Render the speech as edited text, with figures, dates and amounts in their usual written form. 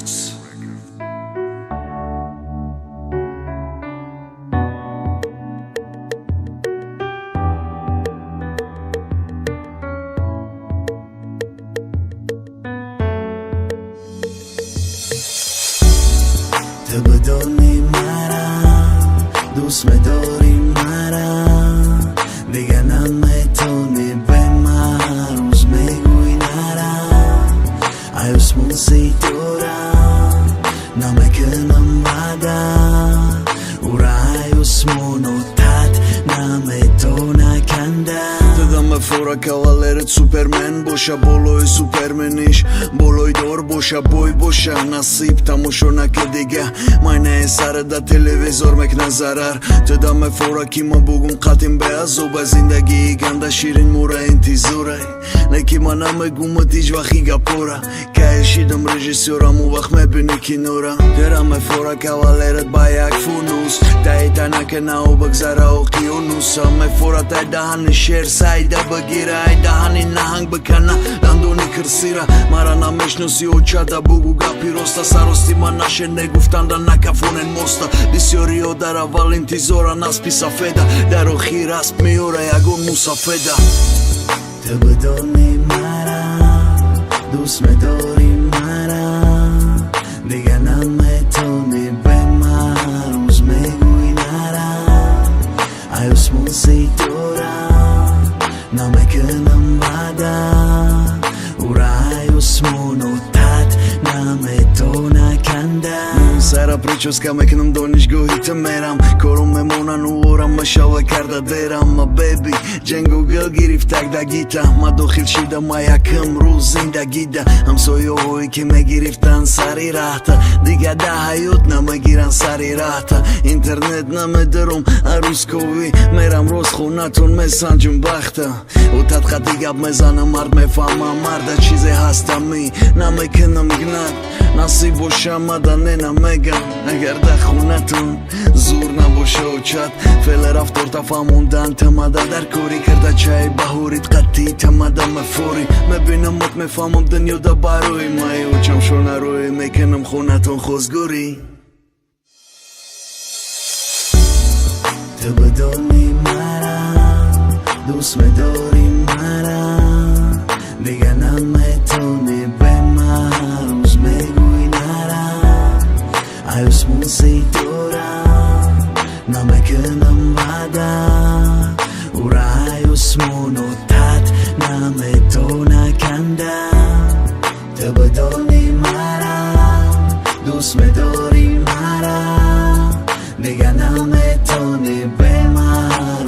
Records. Ту бидони мара, дӯст медорӣ мара, дига наметонӣ бе ман, рӯз мегӯй нара. Ай усмон ситора, намекунам ваъда, ура ай усмон отат наметона канда. Дадам фора кавалерит супермен боша, болои супермениш болои дор боша, бой боша, насиб тамошо наке, дига майнаи сарада телевизор мекна зарар. Тудам фора ки ма бугум қатим беазоба, зиндагии ганда ширин мура интизорай, леки ма намегумат ҳеҷ вақт гапора. Кай шидам режиссёрам, у вақт мебини кинора. Дерам фора кавалерат ба як фунус таита накена, бигзара оқиёнуса мефора, тай даҳани шер сайда бигира, ай даҳани наҳанг бикана дандони кирсира. Мара намешноси, очада бугу гапи роста, сарости ма наше негуфтанда накафонен моста. Бисёриҳо дар аввал интизоран аспи сафеда, дар охир асп меёра ягон мусафеда. Ту бидони мара, дӯст медорӣ мара, дига наметонӣ бе ман, рӯз мегӯй нара. Ай усмон ситора, намекунам ваъда, ура ай усмон отат наметона канда. Сара прическа мекунам, донишгоҳи ту мерам, корум мемонан уорам машава карда дерам. Ма беби ҷангу гил гирифтак да гита, ма дохил шида ма якм рӯз зиндагида. Ҳамсоёҳое ки мегирифтан сари раҳта, дига да ҳаёт намегиранд сари раҳта. Интернет намедорум, арӯзковӣ мерам рост хонатон, месанҷум бахта. Отат қати гап мезанам, мард мефаҳмам, марда чизе ҳастами намекунам гнат. Насиб боша мада не намегам, агар дар хонатон зур набоша очат. Феле рафторта фаҳмондан тамада, дар корӣ карда чай баҳорит қатъи тамада мефорӣ. Мебинамот, мефаҳмам, дунёда барои май очам шонарӯй мекунам хонатон хозгорӣ. Ту бидони мара, дӯст медорӣ мара, дига наметонӣ бе ман, рӯз мегӯй нара. Ай усмон ситора, намекунам ваъда, ура ай усмон отат наметона канда. Ту бидони мара, дӯст медорӣ мара, дига наметонӣ бе ман.